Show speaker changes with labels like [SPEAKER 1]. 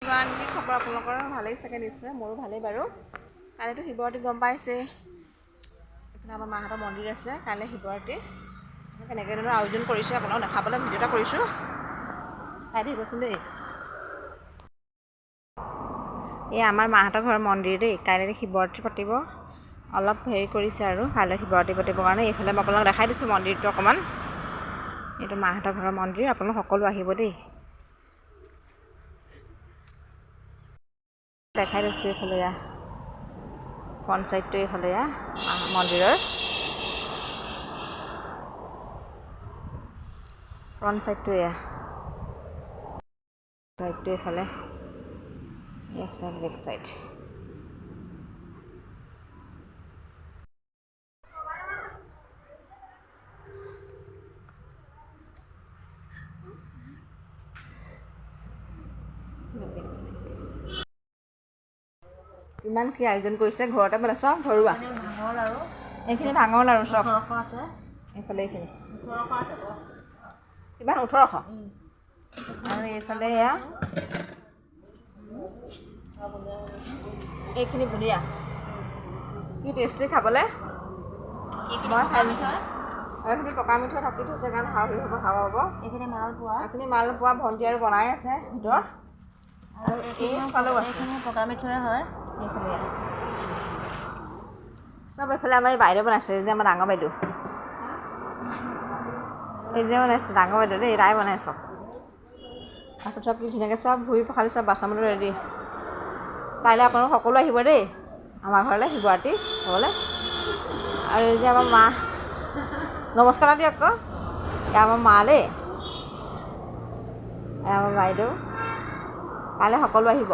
[SPEAKER 1] কি খবৰ আপোনালোকৰ? ভালেই চাগে নিশ্চয়, মোৰো ভালেই বাৰু। কাইলৈতো শিৱৰাত্ৰি, গম পাইছে। এইফালে আমাৰ মাহঁতৰ মন্দিৰ আছে। কাইলৈ শিৱৰাত্ৰি কেনেকৈ ধৰণৰ আয়োজন কৰিছোঁ আপোনালোক দেখাবলৈ ভিডিঅ' এটা কৰিছোঁ, চাই থাকিবচোন দেই। এই আমাৰ মাহঁতৰ ঘৰৰ মন্দিৰ দেই। কাইলৈ শিৱৰাত্ৰি পাতিব, অলপ হেৰি কৰিছে আৰু কাইলৈ শিৱৰাত্ৰি পাতিবৰ কাৰণে। এইফালে মই আপোনালোক দেখাই দিছোঁ মন্দিৰটো অকণমান। এইটো মাহঁতৰ ঘৰৰ মন্দিৰ, আপোনালোক সকলো আহিব দেই। দেখাই দিছোঁ এইফালে এয়া ফ্ৰণ্ট চাইডটো, এইফালে এয়া মন্দিৰৰ ফ্ৰণ্ট চাইডটো, এয়া চাইডটো, এইফালে চাইড, বেক চাইড। ইমান কি আয়োজন কৰিছে ঘৰতে মানে, চব ঘৰুৱা। এইখিনি ভাঙৰ লাৰু চব। এইফালে এইখিনি কিমান? 1800। আৰু এইফালে এয়া এইখিনি বুনিয়া, কি টেষ্টি খাবলৈ, মই খাই দিছোঁ। আৰু এইখিনি পকা মিঠৈ থাকি থৈছে, কাৰণ হাউৰি হ'ব, হাৱা হ'ব।
[SPEAKER 2] এইখিনি মালপোৱা,
[SPEAKER 1] এইখিনি মালপোৱা ভণ্টি আৰু বনাই আছে ভিতৰত। আৰু এইফালেও আছে,
[SPEAKER 2] এইখিনি পকা মিঠৈ হয়।
[SPEAKER 1] এইফালে চব এইফালে আমাৰ এই বাইদেউ বনাইছে, এই যে আমাৰ ডাঙৰ বাইদেউ, এই যে বনাইছে ডাঙৰ বাইদেউ দেই, তাই বনাই চব। তাৰপিছত চব কি ধুনীয়াকৈ চব ধুই পখালি, চব বাচন বৰ্তন ৰেডি। কাইলৈ আপোনালোক সকলো আহিব দেই আমাৰ ঘৰলৈ শিৱৰাত্ৰি খাবলৈ। আৰু এই যে আমাৰ মা, নমস্কাৰ দিয়ক আকৌ। এয়া আমাৰ মা দেই, এয়া আমাৰ বাইদেউ। কাইলৈ সকলো আহিব।